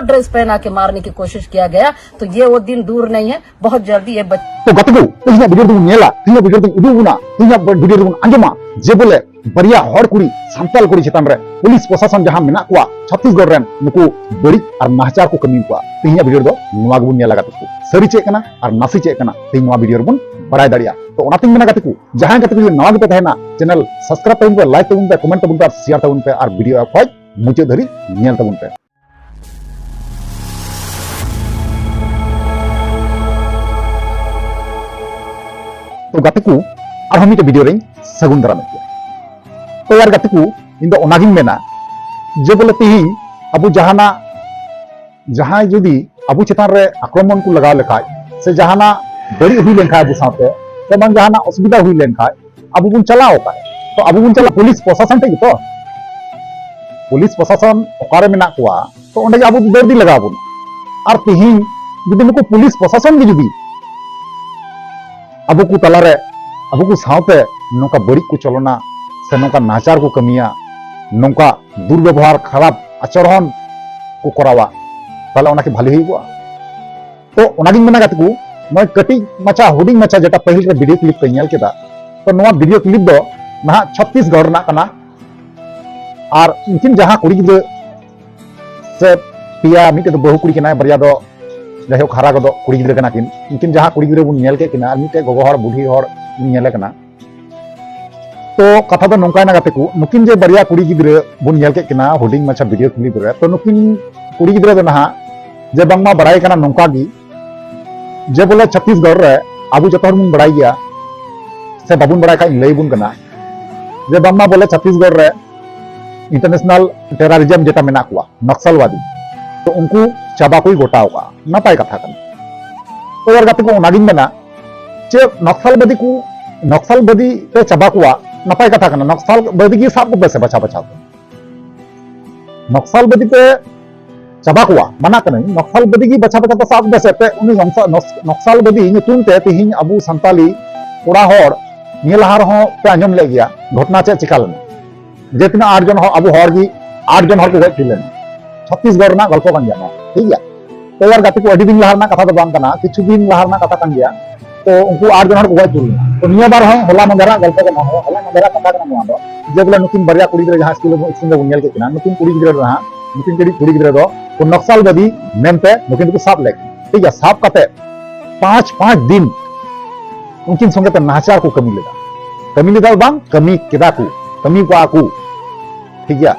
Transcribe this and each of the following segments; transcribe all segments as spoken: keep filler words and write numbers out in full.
Dress पहना के मारने की कोशिश किया गया। तो ये वो दिन दूर नहीं है, बहुत जल्दी ये बच- ᱛᱚ ᱜᱟᱛᱮ ᱠᱚ, ᱛᱮᱦᱮᱧᱟᱜ ᱵᱷᱤᱰᱤᱭᱳ ᱨᱮᱫᱚᱵᱚᱱ ᱧᱮᱞᱟ, ᱛᱮᱦᱮᱧᱟᱜ ᱵᱷᱤᱰᱤᱭᱳ ᱨᱮᱫᱚᱧ ᱩᱫᱩᱜ ᱟᱵᱚᱱᱟ, ᱛᱮᱦᱮᱧᱟᱜ ᱵᱷᱤᱰᱤᱭᱳ ᱨᱮᱫᱚᱵᱚᱱ ᱟᱸᱡᱚᱢᱟ ᱡᱮ ᱵᱚᱞᱮ ᱵᱟᱨᱭᱟ ᱦᱚᱲ ᱠᱩᱲᱤ, ᱥᱟᱱᱛᱟᱲ ᱠᱩᱲᱤ ᱪᱮᱛᱟᱱ ᱨᱮ ᱯᱩᱞᱤᱥ ᱯᱨᱚᱥᱟᱥᱚᱱ ᱡᱟᱦᱟᱸ ᱢᱮᱱᱟᱜ ᱠᱚᱣᱟ ᱪᱷᱚᱛᱤᱥᱜᱚᱲ ᱨᱮᱱ, ᱱᱩᱠᱩ ᱵᱟᱹᱲᱤᱡ ᱟᱨ ᱱᱟᱦᱟᱪᱟᱨ ᱠᱚ ᱠᱟᱹᱢᱤ ᱠᱚᱣᱟ᱾ ᱛᱮᱦᱮᱧᱟᱜ ᱵᱷᱤᱰᱤᱭᱳ ᱨᱮᱫᱚ ᱱᱚᱣᱟ ᱜᱮᱵᱚᱱ ᱧᱮᱞᱟ ᱜᱟᱛᱮ ᱠᱚ, ᱥᱟᱹᱨᱤ ᱪᱮᱫ ᱠᱟᱱᱟ ᱟᱨ ᱱᱟᱥᱮ ᱪᱮᱫ ᱠᱟᱱᱟ, ᱛᱮᱦᱮᱧ ᱱᱚᱣᱟ ᱵᱷᱤᱰᱤᱭᱳ ᱨᱮᱵᱚᱱ ᱵᱟᱲᱟᱭ ᱫᱟᱲᱮᱭᱟᱜᱼᱟ᱾ ᱛᱚ ᱚᱱᱟᱛᱮᱧ ᱢᱮᱱᱟ ᱜᱟᱛᱮ ᱠᱚ, ᱡᱟᱦᱟᱸᱭ ᱜᱟᱛᱮ ᱠᱚ ᱡᱩᱫᱤ ᱱᱟᱣᱟ ᱜᱮᱯᱮ ᱛᱟᱦᱮᱱᱟ, ᱪᱮᱱᱮᱞ ᱥᱟᱵᱥᱠᱨᱟᱭᱤᱵ ᱛᱟᱵᱚᱱ ᱯᱮ, ᱞᱟᱭᱤᱠ ᱛᱟᱵᱚᱱ ᱯᱮ, ᱠᱚᱢᱮᱱᱴ ᱛᱟᱵᱚᱱ ᱯᱮ ᱟᱨ ᱥᱮᱭᱟᱨ ᱛᱟᱵᱚᱱ ᱯᱮ ᱟᱨ ᱵᱷᱤᱰᱤᱭᱳ ᱮᱦᱚᱵ ᱠᱷᱚᱱ ᱢᱩᱪᱟᱹᱫ ᱫᱷᱟᱹᱨᱤᱡ ᱧᱮᱞ ᱛᱟᱵᱚᱱ ᱯᱮ᱾ ᱛᱚ ᱜᱟᱛᱮ ᱠᱚ, ᱟᱨᱦᱚᱸ ᱢᱤᱫᱴᱮᱡ ᱵᱷᱤᱰᱤᱭᱳ ᱨᱮᱧ ᱥᱟᱹᱜᱩᱱ ᱫᱟᱨᱟᱢᱮᱫ ᱯᱮᱭᱟ᱾ ᱛᱚ ᱭᱟᱨ ᱜᱟᱛᱮ ᱠᱚ, ᱤᱧ ᱫᱚ ᱚᱱᱟᱜᱤᱧ ᱢᱮᱱᱟ ᱡᱮ ᱵᱚᱞᱮ ᱛᱮᱦᱮᱧ ᱟᱵᱚ ᱡᱟᱦᱟᱱᱟᱜ, ᱡᱟᱦᱟᱸᱭ ᱡᱩᱫᱤ ᱟᱵᱚ ᱪᱮᱛᱟᱱ ᱨᱮ ᱟᱠᱨᱚᱢᱚᱱ ᱠᱚ ᱞᱟᱜᱟᱣ ᱞᱮᱠᱷᱟᱡ ᱥᱮ ᱡᱟᱦᱟᱱᱟᱜ ᱵᱟᱹᱲᱤᱡ ᱦᱩᱭ ᱞᱮᱱᱠᱷᱟᱡ ᱟᱵᱚ ᱥᱟᱶᱛᱮ, ᱥᱮ ᱵᱟᱝ ᱡᱟᱦᱟᱱᱟᱜ ᱚᱥᱩᱵᱤᱫᱷᱟ ᱦᱩᱭ ᱞᱮᱱᱠᱷᱟᱡ, ᱟᱵᱚ ᱵᱚᱱ ᱪᱟᱞᱟᱣ ᱚᱠᱟᱨᱮ? ᱛᱚ ᱟᱵᱚ ᱵᱚᱱ ᱪᱟᱞᱟᱜ ᱯᱩᱞᱤᱥ ᱯᱨᱚᱥᱟᱥᱚᱱ ᱴᱷᱮᱡ ᱜᱮᱛᱚ᱾ ᱯᱩᱞᱤᱥ ᱯᱨᱚᱥᱟᱥᱚᱱ ᱚᱠᱟᱨᱮ ᱢᱮᱱᱟᱜ ᱠᱚᱣᱟ, ᱛᱚ ᱚᱸᱰᱮ ᱜᱮ ᱟᱵᱚ ᱫᱚ ᱫᱟᱹᱲ ᱤᱫᱤ ᱞᱟᱜᱟᱣ ᱵᱚᱱᱟ᱾ ᱟᱨ ᱛᱮᱦᱮᱧ ᱡᱩᱫᱤ ᱱᱩᱠᱩ ᱯᱩᱞᱤᱥ ᱯᱨᱚᱥᱟᱥᱚᱱ ᱜᱮ ᱡᱩᱫᱤ ᱟᱵᱚ ᱠᱚ ᱛᱟᱞᱟᱨᱮ, ᱟᱵᱚ ᱠᱚ ᱥᱟᱶᱛᱮ ᱱᱚᱝᱠᱟ ᱵᱟᱹᱲᱤᱡ ᱠᱚ ᱪᱚᱞᱚᱱᱟ ᱥᱮ ᱱᱚᱝᱠᱟ ᱱᱟᱦᱟᱪᱟᱨ ᱠᱚ ᱠᱟᱹᱢᱤᱭᱟ, ᱱᱚᱝᱠᱟ ᱫᱩᱨᱵᱮᱵᱚᱦᱟᱨ, ᱠᱷᱟᱨᱟᱯ ᱟᱪᱚᱨᱚᱱ ᱠᱚ ᱠᱚᱨᱟᱣᱟ, ᱛᱟᱦᱞᱮ ᱚᱱᱟ ᱠᱤ ᱵᱷᱟᱞᱮ ᱦᱩᱭᱩᱜᱚᱜᱼᱟ? ᱛᱚ ᱚᱱᱟᱜᱤᱧ ᱢᱮᱱᱟ ᱜᱟᱛᱮ ᱠᱚ, ᱱᱚᱜᱼᱚᱭ ᱠᱟᱹᱴᱤᱡ ᱢᱟᱪᱷᱟ, ᱦᱩᱰᱤᱧ ᱢᱟᱪᱷᱟ ᱡᱮᱴᱟ ᱯᱟᱹᱦᱤᱞ ᱨᱮ ᱵᱷᱤᱰᱤᱭᱳ ᱠᱞᱤᱯ ᱯᱮ ᱧᱮᱞ ᱠᱮᱫᱟ, ᱛᱚ ᱱᱚᱣᱟ ᱵᱷᱤᱰᱤᱭᱳ ᱠᱞᱤᱯ ᱫᱚ ᱱᱟᱦᱟᱜ ᱪᱷᱚᱛᱛᱤᱥᱜᱚᱲ ᱨᱮᱱᱟᱜ ᱠᱟᱱᱟ᱾ ᱟᱨ ᱩᱱᱠᱤᱱ ᱡᱟᱦᱟᱸ ᱠᱩᱲᱤ ᱜᱤᱫᱽᱨᱟᱹ ᱥᱮ ᱯᱮᱭᱟ, ᱢᱤᱫᱴᱮᱡ ᱫᱚ ᱵᱟᱹᱦᱩ ᱠᱩᱲᱤ ᱠᱟᱱᱟᱭ, ᱵᱟᱨᱭᱟ ᱫᱚ ᱡᱟᱭᱦᱳᱠ ᱦᱟᱨᱟ ᱜᱚᱫᱚᱜ ᱠᱩᱲᱤ ᱜᱤᱫᱽᱨᱟᱹ ᱠᱟᱱᱟ ᱠᱤᱱ᱾ ᱩᱱᱠᱤᱱ ᱡᱟᱦᱟᱸ ᱠᱩᱲᱤ ᱜᱤᱫᱽᱨᱟᱹ ᱵᱚᱱ ᱧᱮᱞ ᱠᱮᱫ ᱠᱤᱱᱟ ᱟᱨ ᱢᱤᱫᱴᱮᱡ ᱜᱚᱜᱚ ᱦᱚᱲ ᱵᱩᱰᱷᱤ ᱦᱚᱲ ᱵᱚᱱ ᱧᱮᱞᱮ ᱠᱟᱱᱟ᱾ ᱛᱚ ᱠᱟᱛᱷᱟ ᱫᱚ ᱱᱚᱝᱠᱟᱭᱮᱱᱟ ᱜᱟᱛᱮ ᱠᱚ, ᱱᱩᱠᱤᱱ ᱡᱮ ᱵᱟᱨᱭᱟ ᱠᱩᱲᱤ ᱜᱤᱫᱽᱨᱟᱹ ᱵᱚᱱ ᱧᱮᱞ ᱠᱮᱫ ᱠᱤᱱᱟ ᱦᱩᱰᱤᱧ ᱢᱟᱪᱷᱟ ᱵᱷᱤᱰᱤᱭᱳ ᱠᱞᱤᱯ ᱨᱮ, ᱛᱚ ᱱᱩᱠᱤᱱ ᱠᱩᱲᱤ ᱜᱤᱫᱽᱨᱟᱹ ᱫᱚ ᱱᱟᱦᱟᱜ ᱡᱮ ᱵᱟᱝᱢᱟ ᱵᱟᱲᱟᱭ ᱠᱟᱱᱟ ᱱᱚᱝᱠᱟ ᱜᱮ ᱡᱮ ᱵᱚᱞᱮ ᱪᱷᱚᱛᱤᱥᱜᱚᱲ ᱨᱮ ᱟᱵᱚ ᱡᱚᱛᱚ ᱦᱚᱲ ᱵᱚᱱ ᱵᱟᱲᱟᱭ ᱜᱮᱭᱟ, ᱥᱮ ᱵᱟᱵᱚᱱ ᱵᱟᱲᱟᱭ ᱠᱷᱟᱡ ᱤᱧ ᱞᱟᱹᱭ ᱟᱵᱚᱱ ᱠᱟᱱᱟ ᱡᱮ ᱵᱟᱝᱢᱟ ᱵᱚᱞᱮ ᱪᱷᱚᱛᱤᱥᱜᱚᱲ ᱨᱮ ᱤᱱᱴᱟᱨᱱᱮᱥᱱᱟᱞ ᱴᱮᱨᱟᱨᱤᱡᱚᱢ ᱡᱮᱴᱟ ᱢᱮᱱᱟᱜ ᱠᱚᱣᱟ, ᱱᱚᱠᱥᱟᱞᱵᱟᱫᱤ, ᱛᱚ ᱩᱱᱠᱩ ᱪᱟᱵᱟ ᱠᱚᱭ ᱜᱚᱴᱟᱣ ᱠᱟᱜᱼᱟ᱾ ᱱᱟᱯᱟᱭ ᱠᱟᱛᱷᱟ ᱠᱟᱱᱟ᱾ ᱛᱚ ᱭᱟᱨ ᱜᱟᱛᱮ ᱠᱚ, ᱚᱱᱟᱜᱤᱧ ᱢᱮᱱᱟ ᱡᱮ ᱱᱚᱠᱥᱟᱞᱵᱟᱫᱤ ᱠᱚ, ᱱᱚᱠᱥᱟᱞᱵᱟᱫᱤ ᱯᱮ ᱪᱟᱵᱟ ᱠᱚᱣᱟ, ᱱᱟᱯᱟᱭ ᱠᱟᱛᱷᱟ ᱠᱟᱱᱟ᱾ ᱱᱚᱠᱥᱟᱞᱵᱟᱫᱤ ᱜᱮ ᱥᱟᱵ ᱠᱚᱯᱮ ᱥᱮ ᱵᱟᱪᱷᱟ ᱵᱟᱪᱷᱟ ᱛᱮ᱾ ᱱᱚᱠᱥᱟᱞᱵᱟᱫᱤ ᱯᱮ ᱪᱟᱵᱟ ᱠᱚᱣᱟ, ᱢᱟᱱᱟ ᱠᱟᱹᱱᱟᱹᱧ, ᱱᱚᱠᱥᱟᱞᱵᱟᱫᱤ ᱜᱮ ᱵᱟᱪᱷᱟ ᱵᱟᱪᱷᱟ ᱛᱮ ᱥᱟᱵ ᱠᱚᱯᱮ ᱥᱮ᱾ ᱯᱮ ᱩᱱᱤ ᱱᱚᱠᱥᱟ-, ᱱᱚᱠᱥ-, ᱱᱚᱠᱥᱟᱞᱵᱟᱫᱤ ᱧᱩᱛᱩᱢ ᱛᱮ ᱛᱮᱦᱮᱧ ᱟᱵᱚ ᱥᱟᱱᱛᱟᱞᱤ ᱠᱚᱲᱟ ᱦᱚᱲ ᱱᱤᱭᱟᱹ ᱞᱟᱦᱟ ᱨᱮᱦᱚᱸ ᱯᱮ ᱟᱸᱡᱚᱢ ᱞᱮᱫ ᱜᱮᱭᱟ ᱜᱷᱚᱴᱚᱱᱟ ᱪᱮᱫ ᱪᱤᱠᱟ ᱞᱮᱱᱟ᱾ ᱡᱮ ᱛᱤᱱᱟᱹᱜ ᱟᱴ ᱡᱚᱱ ᱦᱚᱲ, ᱟᱵᱚ ᱦᱚᱲ ᱜᱮ ᱟᱴ ᱡᱚᱱ ᱦᱚᱲ ᱠᱚ ᱜᱚᱡ ᱴᱷᱤᱠ ᱞᱮᱱᱟ᱾ ᱪᱷᱚᱛᱤᱥᱜᱚᱲ ᱨᱮᱱᱟᱜ ᱜᱚᱞᱯᱚ ᱠᱟᱱ ᱜᱮᱭᱟ ᱱᱚᱣᱟ, ᱴᱷᱤᱠ ᱜᱮᱭᱟ᱾ ᱛᱚ ᱭᱟᱨ ᱜᱟᱛᱮ ᱠᱚ, ᱟᱹᱰᱤ ᱫᱤᱱ ᱞᱟᱦᱟ ᱨᱮᱱᱟᱜ ᱠᱟᱛᱷᱟ ᱫᱚ ᱵᱟᱝ ᱠᱟᱱᱟ, ᱠᱤᱪᱷᱩ ᱫᱤᱱ ᱞᱟᱦᱟ ᱨᱮᱱᱟᱜ ᱠᱟᱛᱷᱟ ᱠᱟᱱ ᱜᱮᱭᱟ᱾ ᱛᱚ ᱩᱱᱠᱩ ᱟᱴ ᱡᱚᱱ ᱦᱚᱲ ᱠᱚ ᱜᱚᱡ ᱯᱩᱨᱟᱹᱣ ᱮᱱᱟ᱾ ᱛᱚ ᱱᱤᱭᱟᱹ ᱵᱟᱨ ᱦᱚᱸ ᱦᱚᱞᱟ ᱢᱟᱫᱷᱮᱨᱟᱜ ᱜᱚᱞᱯᱚ ᱠᱟᱱᱟ, ᱦᱚᱞᱟ ᱢᱟᱫᱷᱮᱨᱟᱜ ᱠᱟᱛᱷᱟ ᱠᱟᱱᱟ ᱱᱚᱣᱟ ᱫᱚ, ᱡᱮ ᱵᱚᱞᱮ ᱱᱩᱠᱤᱱ ᱵᱟᱨᱭᱟ ᱠᱩᱲᱤ ᱜᱤᱫᱽᱨᱟᱹ ᱡᱟᱦᱟᱸ ᱥᱠᱩᱞ ᱨᱮ, ᱥᱠᱩᱞ ᱨᱮᱵᱚᱱ ᱧᱮᱞ ᱠᱮᱫ ᱠᱤᱱᱟ, ᱱᱩᱠᱤᱱ ᱠᱩᱲᱤ ᱜᱤᱫᱽᱨᱟᱹ ᱫᱚ ᱦᱟᱸᱜ, ᱱᱩᱠᱤᱱ ᱠᱟᱹᱴᱤᱡ ᱠᱩᱲᱤ ᱜᱤᱫᱽᱨᱟᱹ ᱫᱚ ᱱᱚᱠᱥᱟᱞᱵᱟᱫᱤ ᱢᱮᱱᱛᱮ ᱱᱩᱠᱤᱱ ᱫᱚᱠᱚ ᱥᱟᱵ ᱞᱮᱫ ᱠᱤᱱᱟ, ᱴᱷᱤᱠ ᱜᱮᱭᱟ᱾ ᱥᱟᱵ ᱠᱟᱛᱮ ᱯᱟᱸᱪ ᱯᱟᱸᱪ ᱫᱤᱱ ᱩᱱᱠᱤᱱ ᱥᱚᱸᱜᱮ ᱛᱮ ᱱᱟᱦᱟᱪᱟᱨ ᱠᱚ ᱠᱟᱹᱢᱤ ᱞᱮᱫᱟ᱾ ᱠᱟᱹᱢᱤ ᱞᱮᱫᱟ ᱫᱚ ᱵᱟᱝ, ᱠᱟᱹᱢᱤ ᱠᱮᱫᱟ ᱠᱚ, ᱠᱟᱹᱢᱤ ᱠᱚᱣᱟ ᱠᱚ, ᱴᱷᱤᱠ ᱜᱮᱭᱟ᱾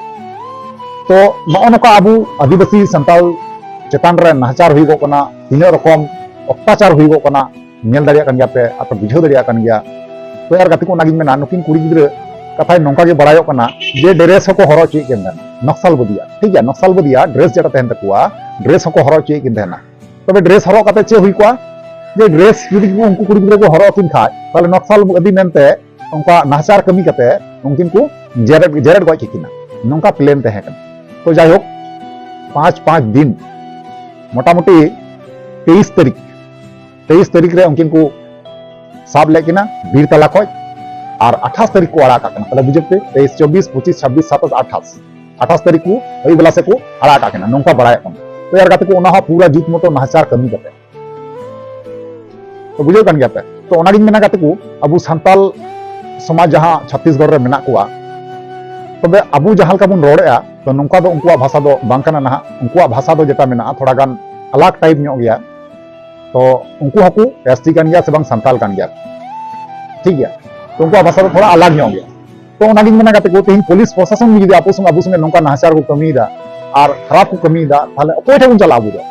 ᱛᱚ ᱱᱚᱜᱼᱚ ᱱᱚᱝᱠᱟ ᱟᱵᱚ ᱟᱹᱫᱤᱵᱟᱹᱥᱤ ᱥᱟᱱᱛᱟᱲ ᱪᱮᱛᱟᱱ ᱨᱮ ᱱᱟᱦᱟᱪᱟᱨ ᱦᱩᱭᱩᱜᱚᱜ ᱠᱟᱱᱟ, ᱛᱤᱱᱟᱹᱜ ᱨᱚᱠᱚᱢ ᱚᱛᱛᱟᱪᱟᱨ ᱦᱩᱭᱩᱜᱚᱜ ᱠᱟᱱᱟ, ᱧᱮᱞ ᱫᱟᱲᱮᱭᱟᱜ ᱠᱟᱱ ᱜᱮᱭᱟ ᱯᱮ, ᱟᱯᱮ ᱵᱩᱡᱷᱟᱹᱣ ᱫᱟᱲᱮᱭᱟᱜ ᱠᱟᱱ ᱜᱮᱭᱟ᱾ ᱛᱚ ᱭᱟᱨ ᱜᱟᱛᱮ ᱠᱚ, ᱚᱱᱟᱜᱤᱧ ᱢᱮᱱᱟ, ᱱᱩᱠᱤᱱ ᱠᱩᱲᱤ ᱜᱤᱫᱽᱨᱟᱹ ᱠᱟᱛᱷᱟᱭ ᱱᱚᱝᱠᱟ ᱜᱮ ᱵᱟᱲᱟᱭᱚᱜ ᱠᱟᱱᱟ ᱡᱮ ᱰᱨᱮᱥ ᱦᱚᱸᱠᱚ ᱦᱚᱨᱚᱜ ᱦᱚᱪᱚᱭᱮᱫ ᱠᱤᱱ ᱛᱟᱦᱮᱱᱟ, ᱱᱚᱠᱥᱟᱞᱵᱟᱫᱤᱭᱟ, ᱴᱷᱤᱠ ᱜᱮᱭᱟ, ᱱᱚᱠᱥᱟᱞᱵᱟᱫᱤᱭᱟ ᱰᱨᱮᱥ ᱡᱮᱴᱟ ᱛᱟᱦᱮᱱ ᱛᱟᱠᱚᱣᱟ, ᱰᱨᱮᱥ ᱦᱚᱸᱠᱚ ᱦᱚᱨᱚᱜ ᱦᱚᱪᱚᱭᱮᱫ ᱠᱤᱱ ᱛᱟᱦᱮᱱᱟ᱾ ᱛᱚᱵᱮ ᱰᱨᱮᱥ ᱦᱚᱨᱚᱜ ᱠᱟᱛᱮ ᱪᱮᱫ ᱦᱩᱭ ᱠᱚᱜᱼᱟ? ᱡᱮ ᱰᱨᱮᱥ ᱡᱩᱫᱤ ᱩᱱᱠᱩ ᱠᱩᱲᱤ ᱜᱤᱫᱽᱨᱟᱹ ᱠᱚ ᱦᱚᱨᱚᱜ ᱟᱹᱠᱤᱱ ᱠᱷᱟᱡ, ᱛᱟᱦᱞᱮ ᱱᱚᱠᱥᱟᱞᱵᱟᱫᱤ ᱢᱮᱱᱛᱮ ᱚᱱᱠᱟ ᱱᱟᱦᱟᱪᱟᱨ ᱠᱟᱹᱢᱤ ᱠᱟᱛᱮ ᱩᱱᱠᱤᱱ ᱠᱚ ᱡᱮᱨᱮᱫ, ᱡᱮᱨᱮᱫ ᱜᱚᱡ ᱠᱮᱠᱤᱱᱟ᱾ ᱱᱚᱝᱠᱟ ᱯᱞᱮᱱ ᱛᱟᱦᱮᱸ ᱠᱟᱱᱟ᱾ ᱛᱚ ᱡᱟᱭᱦᱳᱠ, ᱯᱟᱸᱪ ᱯᱟᱸᱪ ᱫᱤᱱ, ᱢᱚᱴᱟᱢᱩᱴᱤ ᱛᱮᱭᱤᱥ ᱛᱟᱹᱨᱤᱠᱷ, ᱛᱮᱭᱤᱥ ᱛᱟᱹᱨᱤᱠᱷ ᱨᱮ ᱩᱱᱠᱤᱱ ᱠᱚ ᱥᱟᱵ ᱞᱮᱫ ᱠᱤᱱᱟ ᱵᱤᱨᱛᱟᱞᱟ ᱠᱷᱚᱡ, ᱟᱨ ᱟᱴᱷᱟᱥ ᱛᱟᱹᱨᱤᱠᱷ ᱠᱚ ᱟᱲᱟᱜ ᱠᱟᱜ ᱠᱟᱱᱟ᱾ ᱛᱟᱦᱞᱮ ᱵᱩᱡᱷᱟᱹᱣ ᱯᱮ, ᱛᱮᱭᱤᱥ, ᱪᱚᱵᱵᱤᱥ, ᱯᱚᱸᱪᱤᱥ, ᱪᱷᱟᱵᱵᱤᱥ, ᱥᱟᱛᱟᱥ, ᱟᱴᱷᱟᱥ, ᱟᱴᱷᱟᱥ ᱛᱟᱹᱨᱤᱠᱷ ᱠᱚ ᱟᱹᱭᱩᱵ ᱵᱮᱞᱟ ᱥᱮᱫ ᱠᱚ ᱟᱲᱟᱜ ᱠᱟᱜ ᱠᱤᱱᱟ, ᱱᱚᱝᱠᱟ ᱵᱟᱲᱟᱭᱚᱜ ᱠᱟᱱᱟ᱾ ᱛᱚ ᱭᱟᱨ ᱜᱟᱛᱮ ᱠᱚ, ᱚᱱᱟ ᱦᱚᱸ ᱯᱩᱨᱟᱹ ᱡᱩᱛ ᱢᱚᱛᱚ ᱱᱟᱦᱟᱪᱟᱨ ᱠᱟᱹᱢᱤ ᱠᱟᱛᱮ᱾ ᱛᱚ ᱵᱩᱡᱷᱟᱹᱣ ᱠᱟᱱ ᱜᱮᱭᱟ ᱯᱮ᱾ ᱛᱚ ᱚᱱᱟᱜᱤᱧ ᱢᱮᱱᱟ ᱜᱟᱛᱮ ᱠᱚ, ᱟᱵᱚ ᱥᱟᱱᱛᱟᱞ ᱥᱚᱢᱟᱡᱽ ᱡᱟᱦᱟᱸ ᱪᱷᱟᱛᱤᱥᱜᱚᱲ ᱨᱮ ᱢᱮᱱᱟᱜ ᱠᱚᱣᱟ, ᱛᱚᱵᱮ ᱟᱵᱚ ᱡᱟᱦᱟᱸ ᱞᱮᱠᱟ ᱵᱚᱱ ᱨᱚᱲᱮᱫᱼᱟ, ᱛᱚ ᱱᱚᱝᱠᱟ ᱫᱚ ᱩᱱᱠᱩᱣᱟᱜ ᱵᱷᱟᱥᱟ ᱫᱚ ᱵᱟᱝ ᱠᱟᱱᱟ ᱱᱟᱦᱟᱜ᱾ ᱩᱱᱠᱩᱣᱟᱜ ᱵᱷᱟᱥᱟ ᱫᱚ ᱡᱮᱴᱟ ᱢᱮᱱᱟᱜᱼᱟ, ᱛᱷᱚᱲᱟ ᱜᱟᱱ ᱟᱞᱟᱜᱽ ᱴᱟᱭᱤᱯ ᱧᱚᱜ ᱜᱮᱭᱟ᱾ ᱛᱚ ᱩᱱᱠᱩ ᱦᱚᱸᱠᱚ ᱮᱥ ᱴᱤ ᱠᱟᱱ ᱜᱮᱭᱟ ᱥᱮ ᱵᱟᱝ, ᱥᱟᱱᱛᱟᱞ ᱠᱟᱱ ᱜᱮᱭᱟ, ᱴᱷᱤᱠ ᱜᱮᱭᱟ᱾ ᱛᱚ ᱩᱱᱠᱩᱣᱟᱜ ᱵᱷᱟᱥᱟ ᱫᱚ ᱛᱷᱚᱲᱟ ᱟᱞᱟᱜᱽ ᱧᱚᱜ ᱜᱮᱭᱟ᱾ ᱛᱚ ᱚᱱᱟᱜᱤᱧ ᱢᱮᱱᱟ ᱜᱟᱛᱮ ᱠᱚ, ᱛᱮᱦᱮᱧ ᱯᱩᱞᱤᱥ ᱯᱨᱚᱥᱟᱥᱚᱱ ᱜᱮ ᱡᱩᱫᱤ ᱟᱵᱚ ᱥᱚᱸᱜᱮ, ᱟᱵᱚ ᱥᱚᱸᱜᱮ ᱱᱚᱝᱠᱟ ᱱᱟᱦᱟᱪᱟᱨ ᱠᱚ ᱠᱟᱹᱢᱤᱭᱮᱫᱟ ᱟᱨ ᱠᱷᱟᱨᱟᱯ ᱠᱚ ᱠᱟᱹᱢᱤᱭᱮᱫᱟ, ᱛᱟᱦᱞᱮ ᱚᱠᱚᱭ ᱴᱷᱮᱱ ᱵᱚᱱ ᱪᱟᱞᱟᱜᱼᱟ ᱟᱵᱚ ᱫᱚ?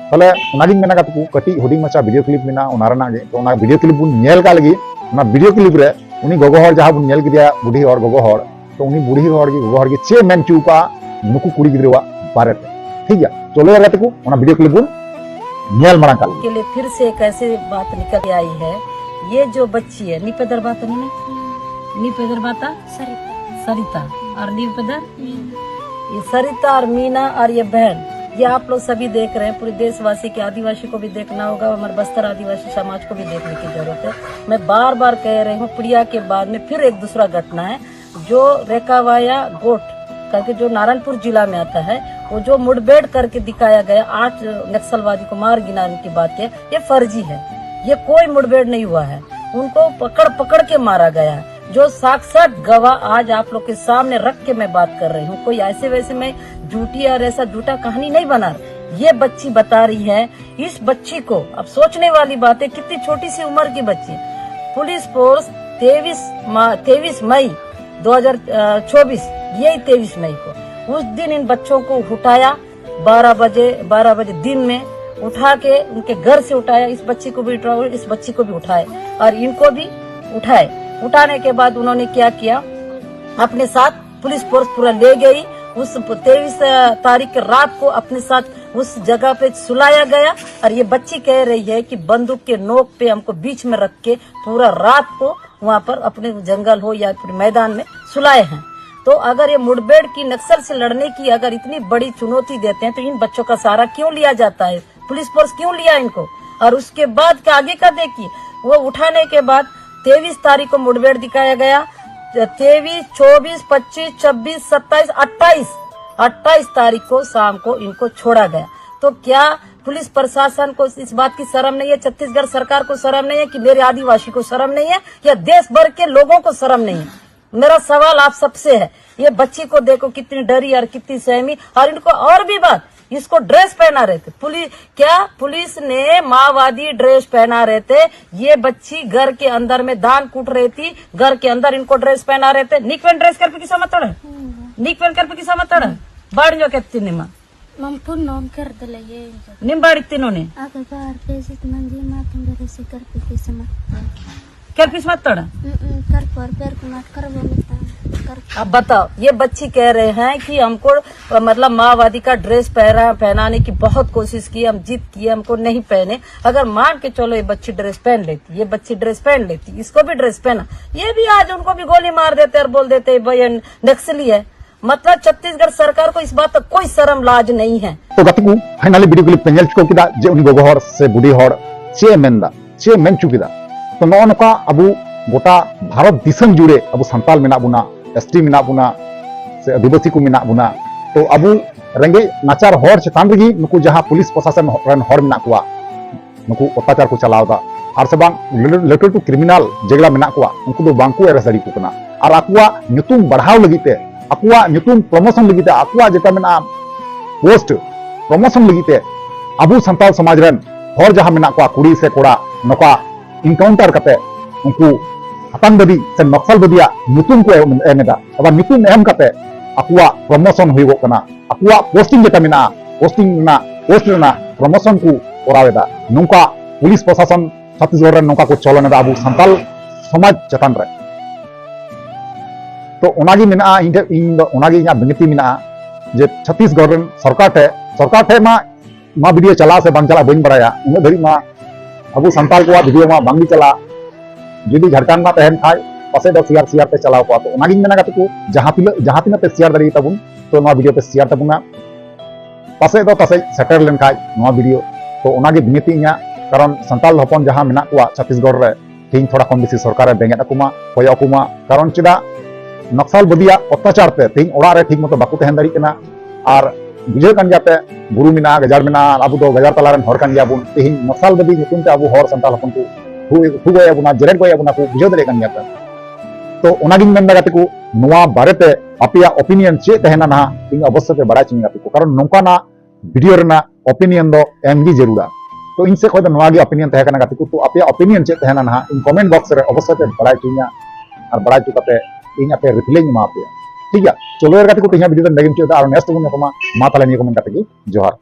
ᱛᱟᱦᱞᱮ ᱚᱱᱟᱜᱤᱧ ᱢᱮᱱᱟ ᱜᱟᱛᱮ ᱠᱚ, ᱠᱟᱹᱴᱤᱡ ᱦᱩᱰᱤᱧ ᱢᱟᱪᱷᱟ ᱵᱷᱤᱰᱤᱭᱳ ᱠᱞᱤᱯ ᱢᱮᱱᱟᱜᱼᱟ, ᱚᱱᱟ ᱨᱮᱱᱟᱜ ᱜᱮ᱾ ᱛᱚ ᱚᱱᱟ ᱵᱷᱤᱰᱤᱭᱳ ᱠᱞᱤᱯ ᱵᱚᱱ ᱧᱮᱞ ᱠᱟᱜ ᱞᱟᱹᱜᱤᱫ, ᱚᱱᱟ ᱵᱷᱤᱰᱤᱭᱳ ᱠᱞᱤᱯ ᱨᱮ ᱩᱱᱤ ᱜᱚᱜᱚ ᱦᱚᱲ ᱡᱟᱦᱟᱸ ᱵᱚᱱ ᱧᱮᱞ ᱠᱮᱫᱮᱭᱟ, ᱵᱩᱰᱷᱤ ᱦᱚᱲ, ᱜᱚᱜᱚ ᱦᱚᱲ, ᱛᱚ ᱩᱱᱤ ᱵᱩᱰᱷᱤ ᱦᱚᱲ ᱜᱮ, ᱜᱚᱜᱚ ᱦᱚᱲ ᱜᱮ ᱪᱮᱫ ᱢᱮᱱ ᱦᱚᱪᱚ ᱠᱟᱜᱼᱟ ᱱᱩᱠᱩ ᱠᱩᱲᱤ ᱜᱤᱫᱽᱨᱟᱹᱣᱟᱜ ᱵᱟᱨᱮᱛᱮ, ᱴᱷᱤᱠ ᱜᱮᱭᱟ᱾ ᱪᱚᱞᱚ ᱭᱟᱨ ᱜᱟᱛᱮ ᱠᱚ, ᱚᱱᱟ ᱵᱷᱤᱰᱤᱭᱳ ᱠᱞᱤᱯ ᱵᱚᱱ ᱧᱮᱞ ᱢᱟᱲᱟᱝ ᱠᱟᱜ ᱞᱮᱜᱮ᱾ के लिए फिर से एक ऐसी बात निकल के आई है। ये जो बच्ची है, नी पे दरबाता नहीं, नी पे दरबाता सरिता, और नी पे दर, ये सरिता और मीना और ये बहन, ये आप लोग सभी देख रहे हैं, पूरे देशवासी के, आदिवासी को भी देखना होगा, हमारे बस्तर आदिवासी समाज को भी देखने की जरूरत है। मैं बार बार कह रही हूँ, प्रिया के बाद में फिर एक दूसरा घटना है, जो रेकावाया गोट, करके जो नारायणपुर जिला में आता है, वो जो मुठभेड़ करके दिखाया गया, आठ नक्सलवादी को मार गिराने की बात है, ये फर्जी है। ये कोई मुठभेड़ नहीं हुआ है। उनको पकड़ पकड़ के मारा गया है। जो साक्षात गवाह आज आप लोग के सामने रख के मैं बात कर रही हूँ। कोई ऐसे वैसे मैं झूठी और ऐसा झूठा कहानी नहीं बना रही। ये बच्ची बता रही है। इस बच्ची को, अब सोचने वाली बात है, कितनी छोटी सी उम्र की बच्ची। पुलिस फोर्स तेईस तेईस मई दो हज़ार चौबीस, यही तेईस मई को, उस दिन इन बच्चों को उठाया, बारह बजे, बारह बजे दिन में उठा के उनके घर से उठाया। इस बच्ची को भी उठाओ, इस बच्ची को भी उठाए और इनको भी उठाए। उठाने के बाद उन्होंने क्या किया, अपने साथ पुलिस फोर्स पूरा ले गई। उस तेईस तारीख की रात को अपने साथ उस जगह पे सुलाया गया। और ये बच्ची कह रही है कि बंदूक के नोक पे हमको बीच में रख के पूरा रात को वहां पर अपने जंगल हो या फिर मैदान में सुलाए हैं। तो अगर ये मुठभेड़ की, नक्सल से लड़ने की अगर इतनी बड़ी चुनौती देते हैं, तो इन बच्चों का सहारा क्यों लिया जाता है? पुलिस फोर्स क्यों लिया इनको? और उसके बाद का, आगे का देखिए, वो उठाने के बाद तेईस तारीख को मुठभेड़ दिखाया गया, तेईस, चौबीस, पच्चीस, छब्बीस, सत्ताईस, अट्ठाईस, अट्ठाईस तारीख को शाम को इनको छोड़ा गया। तो क्या पुलिस प्रशासन को इस बात की शर्म नहीं है? छत्तीसगढ़ सरकार को शर्म नहीं है कि मेरे आदिवासी को शर्म नहीं है या देश भर के लोगों को शर्म नहीं है? मेरा सवाल आप सबसे है। ये बच्ची को देखो, कितनी डरी और कितनी सहमी। और इनको और भी बात, इसको ड्रेस पहना रहे थे पुलिस। क्या पुलिस ने माओवादी ड्रेस पहना रहे थे? ये बच्ची घर के अंदर में धान कूट रही थी, घर के अंदर इनको ड्रेस पहना रहे थे। निकवेन ड्रेस कर पे किसा मत तोड़ा, निकवेन कर पे किसा मत तोड़ा। बाढ़ जो कहती निमा मम पुन्नोम कर दले ये इंजो। निम बाड़ी तीनों ने। आगे बाहर पे जित मंजी मातम बेरे से कर पे किसा मत। कर पीस मत तोड़ा। कर पर बेर को मत कर वो मत कर। अब बताओ, ये बच्ची कह रहे हैं कि हमको, मतलब, माओवादी का ड्रेस पहना, पहनाने की बहुत कोशिश की, हम जिद किए, हमको नहीं पहने। अगर मान के चलो, ये बच्ची ड्रेस पहन लेती, ये बच्ची ड्रेस पहन लेती, इसको भी ड्रेस पहना, ये भी आज उनको भी गोली मार देते और बोल देते, "भाई, ये नक्सली है।" मतलब, छत्तीसगढ़ सरकार को इस बात का कोई शर्म लाज नहीं है। ᱛᱚ ᱜᱟᱛᱮ ᱠᱚ, finally video clip ᱯᱮ ᱧᱮᱞ ᱪᱩᱠᱟᱹᱣ ᱠᱮᱫᱟ ᱡᱮ ᱩᱱᱤ ᱜᱚᱜᱚ ᱦᱚᱲ ᱥᱮ ᱵᱩᱰᱷᱤ ᱦᱚᱲ ᱪᱮᱫ ᱮ ᱢᱮᱱᱫᱟ, ᱪᱮᱫ ᱮ ᱢᱮᱱ ᱦᱚᱪᱚ ᱠᱮᱫᱟ᱾ ᱛᱚ ᱱᱚᱜᱼᱚ ᱱᱚᱝᱠᱟ ᱟᱵᱚ ᱜᱚᱴᱟ ᱵᱷᱟᱨᱚᱛ ᱫᱤᱥᱚᱢ ᱡᱩᱲᱮ ᱟᱵᱚ ᱥᱟᱱᱛᱟᱞ ᱢᱮᱱᱟᱜ ᱵᱚᱱᱟ, ᱮᱥ ᱴᱤ ᱢᱮᱱᱟᱜ ᱵᱚᱱᱟ, ᱥᱮ ᱟᱹᱫᱤᱵᱟᱹᱥᱤ ᱠᱚ ᱢᱮᱱᱟᱜ ᱵᱚᱱᱟ, ᱛᱚ ᱟᱵᱚ ᱨᱮᱸᱜᱮᱡ ᱱᱟᱪᱟᱨ ᱦᱚᱲ ᱪᱮᱛᱟᱱ ᱨᱮᱜᱮ ᱱᱩᱠᱩ ᱡᱟᱦᱟᱸ ᱯᱩᱞᱤᱥ ᱯᱨᱚᱥᱟᱥᱚᱱ ᱨᱮᱱ ᱦᱚᱲ ᱢᱮᱱᱟᱜ ᱠᱚᱣᱟ, ᱱᱩᱠᱩ ᱚᱛᱛᱟᱪᱟᱨ ᱠᱚ ᱪᱟᱞᱟᱣ ᱮᱫᱟ᱾ ᱟᱨ ᱥᱮ ᱵᱟᱝ ᱞᱟᱹᱴᱩ, ᱞᱟᱹᱴᱩ ᱞᱟᱹᱴᱩ ᱠᱨᱤᱢᱤᱱᱟᱞ ᱡᱮᱜᱽᱲᱟ ᱢᱮᱱᱟᱜ ᱠᱚᱣᱟ, ᱩᱱᱠᱩ ᱫᱚ ᱵᱟᱝ ᱠᱚ ᱮᱨᱮᱥᱴ ᱫᱟᱲᱮ ᱟᱠᱚ ᱠᱟᱱᱟ᱾ ᱟᱨ ᱟᱠᱚᱣᱟᱜ ᱧᱩᱛᱩᱢ ᱵᱟᱲᱦᱟᱣ ᱞᱟᱹᱜᱤᱫ ᱛᱮ, ᱟᱠᱚᱣᱟᱜ ᱧᱩᱛᱩᱢ ᱯᱨᱚᱢᱳᱥᱚᱱ ᱞᱟᱹᱜᱤᱫ ᱛᱮ, ᱟᱠᱚᱣᱟᱜ ᱡᱮᱴᱟ ᱢᱮᱱᱟᱜᱼᱟ ᱯᱳᱥᱴ ᱯᱨᱚᱢᱳᱥᱚᱱ ᱞᱟᱹᱜᱤᱫ ᱛᱮ ᱟᱵᱚ ᱥᱟᱱᱛᱟᱲ ᱥᱚᱢᱟᱡᱽ ᱨᱮᱱ ᱦᱚᱲ ᱡᱟᱦᱟᱸ ᱢᱮᱱᱟᱜ ᱠᱚᱣᱟ, ᱠᱩᱲᱤ ᱥᱮ ᱠᱚᱲᱟ, ᱱᱚᱝᱠᱟ ᱤᱱᱠᱟᱣᱩᱱᱴᱟᱨ ᱠᱟᱛᱮ ᱩᱱᱠᱩ ᱟᱛᱟᱝᱵᱟᱫᱤ ᱥᱮ ᱱᱚᱠᱥᱟᱞᱵᱟᱫᱤᱭᱟᱜ ᱧᱩᱛᱩᱢ ᱠᱚ ᱮᱢ, ᱮᱢ ᱮᱫᱟ᱾ ᱟᱵᱟᱨ ᱧᱩᱛᱩᱢ ᱮᱢ ᱠᱟᱛᱮ ᱟᱠᱚᱣᱟᱜ ᱯᱨᱚᱢᱳᱥᱚᱱ ᱦᱩᱭᱩᱜᱚᱜ ᱠᱟᱱᱟ, ᱟᱠᱚᱣᱟᱜ ᱯᱳᱥᱴᱤᱝ ᱡᱮᱴᱟ ᱢᱮᱱᱟᱜᱼᱟ, ᱯᱳᱥᱴᱤᱝ ᱨᱮᱱᱟᱜ, ᱯᱳᱥᱴ ᱨᱮᱱᱟᱜ ᱯᱨᱚᱢᱳᱥᱚᱱ ᱠᱚ ᱠᱚᱨᱟᱣ ᱮᱫᱟ᱾ ᱱᱚᱝᱠᱟ ᱯᱩᱞᱤᱥ ᱯᱨᱚᱥᱟᱥᱚᱱ ᱪᱷᱟᱛᱤᱥᱜᱚᱲ ᱨᱮ ᱱᱚᱝᱠᱟ ᱠᱚ ᱪᱚᱞᱚᱱ ᱮᱫᱟ ᱟᱵᱚ ᱥᱟᱱᱛᱟᱞ ᱥᱚᱢᱟᱡᱽ ᱪᱮᱛᱟᱱ ᱨᱮ᱾ ᱛᱚ ᱚᱱᱟᱜᱮ ᱢᱮᱱᱟᱜᱼᱟ, ᱤᱧ ᱴᱷᱮᱱ, ᱤᱧ ᱫᱚ ᱚᱱᱟᱜᱮ ᱤᱧᱟᱹᱜ ᱵᱤᱱᱛᱤ ᱢᱮᱱᱟᱜᱼᱟ ᱡᱮ ᱪᱷᱟᱛᱤᱥᱜᱚᱲ ᱨᱮᱱ ᱥᱚᱨᱠᱟᱨ ᱴᱷᱮᱱ, ᱥᱚᱨᱠᱟᱨ ᱴᱷᱮᱱ ᱢᱟ ᱱᱚᱣᱟ ᱵᱷᱤᱰᱤᱭᱳ ᱪᱟᱞᱟᱜᱼᱟ ᱥᱮ ᱵᱟᱝ ᱪᱟᱞᱟᱜᱼᱟ ᱵᱟᱹᱧ ᱵᱟᱲᱟᱭᱟ, ᱩᱱᱟᱹᱜ ᱫᱷᱟᱹᱨᱤᱡ ᱢᱟ ᱟᱵᱚ ᱥᱟᱱᱛᱟᱲ ᱠᱚᱣᱟᱜ ᱵᱷᱤᱰᱤᱭᱳ ᱢᱟ ᱵᱟᱝᱜᱮ ᱪᱟᱞᱟᱜᱼᱟ᱾ ᱡᱩᱫᱤ ᱡᱷᱟᱲᱠᱷᱚᱸᱰ ᱢᱟ ᱛᱟᱦᱮᱱ ᱠᱷᱟᱡ ᱯᱟᱥᱮᱡ ᱫᱚ ᱥᱮᱭᱟᱨ ᱥᱮᱭᱟᱨ ᱛᱮ ᱪᱟᱞᱟᱣ ᱠᱚᱜᱼᱟ᱾ ᱛᱚ ᱚᱱᱟᱜᱤᱧ ᱢᱮᱱᱟ ᱜᱟᱛᱮ ᱠᱚ, ᱡᱟᱦᱟᱸ ᱛᱤᱱᱟᱹᱜ, ᱡᱟᱦᱟᱸ ᱛᱤᱱᱟᱹᱜ ᱯᱮ ᱥᱮᱭᱟᱨ ᱫᱟᱲᱮᱭᱟᱜ ᱛᱟᱵᱚᱱ, ᱛᱚ ᱱᱚᱣᱟ ᱵᱷᱤᱰᱤᱭᱳ ᱯᱮ ᱥᱮᱭᱟᱨ ᱛᱟᱵᱚᱱᱟ᱾ ᱯᱟᱥᱮᱡ ᱫᱚ ᱯᱟᱥᱮᱡ ᱥᱮᱴᱮᱨ ᱞᱮᱱᱠᱷᱟᱡ ᱱᱚᱣᱟ ᱵᱷᱤᱰᱤᱭᱳ᱾ ᱛᱚ ᱚᱱᱟᱜᱮ ᱵᱤᱱᱛᱤ ᱤᱧᱟᱹᱜ, ᱠᱟᱨᱚᱱ ᱥᱟᱱᱛᱟᱲ ᱦᱚᱯᱚᱱ ᱡᱟᱦᱟᱸ ᱢᱮᱱᱟᱜ ᱠᱚᱣᱟ ᱪᱷᱟᱛᱤᱥᱜᱚᱲ ᱨᱮ, ᱛᱮᱦᱮᱧ ᱛᱷᱚᱲᱟ ᱠᱚᱢ ᱵᱮᱥᱤ ᱥᱚᱨᱠᱟᱨᱮ ᱵᱮᱸᱜᱮᱫ ᱟᱠᱚ ᱢᱟ, ᱠᱚᱭᱚᱜ ᱟᱠᱚ ᱢᱟ᱾ ᱠᱟᱨᱚᱱ ᱪᱮᱫᱟᱜ ᱱᱚᱠᱥᱟᱞ ᱵᱟᱫᱤᱭᱟᱜ ᱚᱛᱛᱟᱪᱟᱨ ᱛᱮ ᱛᱮᱦᱮᱧ ᱚᱲᱟᱜ ᱨᱮ ᱴᱷᱤᱠ ᱢᱚᱛᱚ ᱵᱟᱠᱚ ᱛᱟᱦᱮᱸ ᱫᱟᱲᱮᱭᱟᱜ ᱠᱟᱱᱟ᱾ ᱟᱨ ᱵᱩᱡᱷᱟᱹᱜ ᱠᱟᱱ ᱜᱮᱭᱟ ᱯᱮ, ᱵᱩᱨᱩ ᱢᱮᱱᱟᱜᱼᱟ, ᱜᱟᱡᱟᱲ ᱢᱮᱱᱟᱜᱼᱟ, ᱟᱵᱚ ᱫᱚ ᱜᱟᱡᱟᱲ ᱛᱟᱞᱟ ᱨᱮᱱ ᱦᱚᱲ ᱠᱟᱱ ᱜᱮᱭᱟ ᱵᱚᱱ᱾ ᱛᱮᱦᱮᱧ ᱱᱚᱠᱥᱟᱞ ᱵᱟᱫᱤ ᱧᱩᱛᱩᱢ ᱛᱮ ᱟᱵᱚ ᱦᱚᱲ ᱥᱟᱱᱛᱟᱲ ᱦᱚᱯᱚᱱ ᱠᱚ ᱴᱷᱩ-, ᱴᱷᱩ ᱜᱚᱡ ᱮᱫ ᱵᱚᱱᱟ, ᱡᱮᱨᱮᱫ ᱜᱚᱡ ᱮᱫ ᱵᱚᱱᱟ ᱠᱚ, ᱵᱩᱡᱷᱟᱹᱣ ᱫᱟᱲᱮᱭᱟᱜ ᱠᱟᱱ ᱜᱮᱭᱟ ᱯᱮ᱾ ᱛᱚ ᱚᱱᱟᱜᱤᱧ ᱢᱮᱱᱫᱟ ᱜᱟᱛᱮ ᱠᱚ, ᱱᱚᱣᱟ ᱵᱟᱨᱮᱛᱮ ᱟᱯᱮᱭᱟᱜ ᱚᱯᱤᱱᱤᱭᱚᱱ ᱪᱮᱫ ᱛᱟᱦᱮᱱᱟ ᱱᱟᱦᱟᱜ, ᱤᱧ ᱚᱵᱚᱥᱥᱳᱭ ᱯᱮ ᱵᱟᱲᱟᱭ ᱦᱚᱪᱚᱧ ᱜᱟᱛᱮ ᱠᱚ, ᱠᱟᱨᱚᱱ ᱱᱚᱝᱠᱟᱱᱟᱜ ᱵᱷᱤᱰᱤᱭᱳ ᱨᱮᱱᱟᱜ ᱚᱯᱤᱱᱤᱭᱚᱱ ᱫᱚ ᱮᱢ ᱜᱮ ᱡᱟᱹᱨᱩᱲᱟ᱾ ᱛᱚ ᱤᱧ ᱥᱮᱫ ᱠᱷᱚᱱ ᱫᱚ ᱱᱚᱣᱟ ᱜᱮ ᱚᱯᱤᱱᱤᱭᱚᱱ ᱛᱟᱦᱮᱸ ᱠᱟᱱᱟ ᱜᱟᱛᱮ ᱠᱚ᱾ ᱛᱚ ᱟᱯᱮᱭᱟᱜ ᱚᱯᱤᱱᱤᱭᱚᱱ ᱪᱮᱫ ᱛᱟᱦᱮᱱᱟ ᱱᱟᱦᱟᱜ, ᱤᱧ ᱠᱚᱢᱮᱱᱴ ᱵᱚᱠᱥ ᱨᱮ ᱚᱵᱚᱥᱥᱳᱭ ᱯᱮ ᱵᱟᱲᱟᱭ ᱦᱚᱪᱚᱧᱟ, ᱟᱨ ᱵᱟᱲᱟᱭ ᱦᱚᱪᱚ ᱠᱟᱛᱮ ᱤᱧ ᱟᱯᱮ ᱨᱤᱯᱞᱟᱭ ᱤᱧ ᱮᱢᱟ ᱯᱮᱭᱟ᱾ ᱴᱷᱤᱠ ᱜᱮᱭᱟ, ᱪᱚᱞᱚ ᱮᱨ ᱜᱟᱛᱮ ᱠᱚ, ᱛᱮᱦᱮᱧᱟᱜ ᱵᱷᱤᱰᱤᱭᱳ ᱫᱚ ᱱᱚᱰᱮ ᱜᱮ ᱢᱩᱪᱟᱹᱫ ᱮᱫᱟ᱾ ᱟᱨ ᱱᱮᱠᱥᱴ ᱵᱚᱱ ᱧᱟᱯᱟᱢᱟ᱾ ᱢᱟ ᱛᱟᱦᱚᱞᱮ ᱱᱤᱭᱟᱹ ᱠᱚ ᱢᱮᱱ ᱠᱟᱛᱮ ᱜᱮ ᱡᱚᱦᱟᱨ᱾